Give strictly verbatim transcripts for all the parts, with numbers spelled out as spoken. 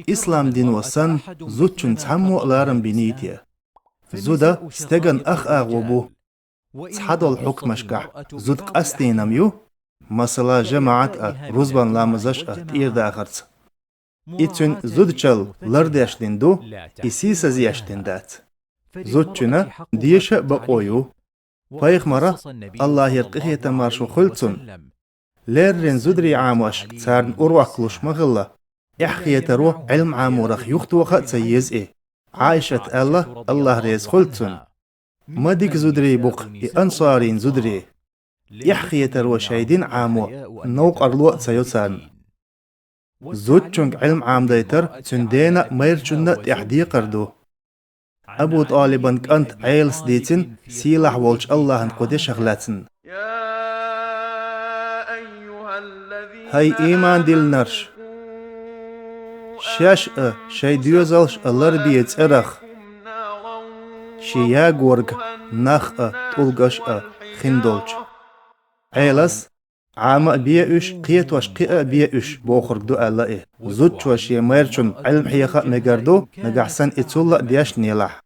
Ислам дино санна зудчун цхьаммо а ларам бинийта. Зуда стеган ах агӀо бу. Цхьадолу хьукмашкахь зуда къастийнам ю, масала, жамаӀат а, рузбан ламазаш а тӀера дахарца. И цуьнан зудчалла лардеш дина ду, и сийсазъеш дина дац. Зудчунна деша а бакъо ю. Пайхамара, Аллахьера къинхетам маршо хуьлда цунна, леррина зударий Ӏамош царна урок луш ма хилла, эхь-хетаро Ӏилма Ӏаморах юхатоха а ца еза и. Ӏаишат аьлла, Аллахь реза хуьлда цунна: «Ма дика зударий бу-кх и ансарийн зударий. Эхь-хетаро шайн дин Ӏамо новкъарло а ца йо царна». Зудчуьнга Ӏилма Ӏамадайтар цуьнан дена а, майрачунна а тӀехь декхар ду. Абу ТӀалибан кӀанта Ӏелас дийцина сийлахь волчу Аллахьан кху дешах лаьцна: «ХӀай, ийман диллинарш! Шаьш а, шайн доьзалш а ларбе цӀерах, шен ягорга нах а, тӀулгаш а хиндолчу». Ӏелас: «Ӏама а бе уьш, кхетош кхиа а бе уьш», бохург ду аьлла и. Зудчо шен майрачунна Ӏилма хьеха а мегар ду, нагахь санна и цул а дешна елахь.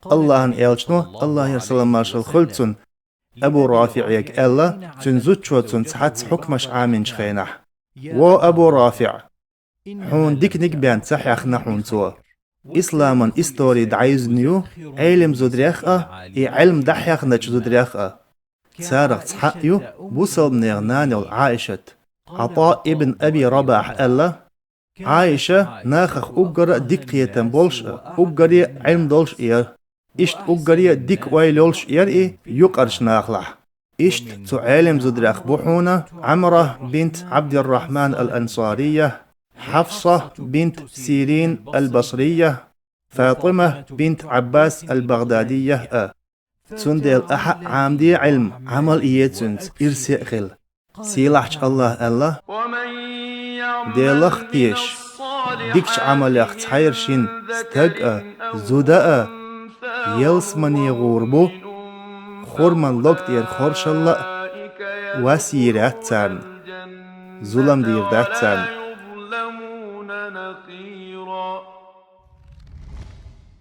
Аллахьан элчано, Аллахьера салам-маршалла хуьлда цунна, Абу РафиӀега аьлла, цуьнан зудчо цунна цхьацца хьукмаш Ӏаминчу хенахь: «Во Абу РафиӀ! Хьуна диканиг бен ца хьехна хьуна цо. Исламан истори дӀайуьзна ю Ӏелим зударех а, и Ӏилма дӀахьехначу зударех а. Царах цхьаъ ю бусалбанех нана йолу Ӏаишат». ӀатӀа ибн Аби Рабахь аьлла: «Ӏаиша нахах уггар а дика кхетам болуш а, уггаре а Ӏилма долуш а яра. Иштта уггаре а дика ойла йолуш а яра и юкъарчу нахалахь. Иштта цу Ӏелим зударех бу хьуна Ӏамра бинт Ӏабдиррахьман ал-Ансария, Хьафса бинт Сирин ал-Басрия, ФатӀима бинт Ӏаббас ал-Багъдадия а. Цундела ахьа а Ӏамаде Ӏилма, Ӏамал а е цуьнца, ирсе а хила. Сийлахьчу Аллахьа аьлла: Делах а тешаш, дикачу Ӏамалех цхьайра шина стаг а, зуда а ялсамане гӀур бу, хурман лог тӀера хоршалла а вас йийр яц царна, зулам дийр дац царна».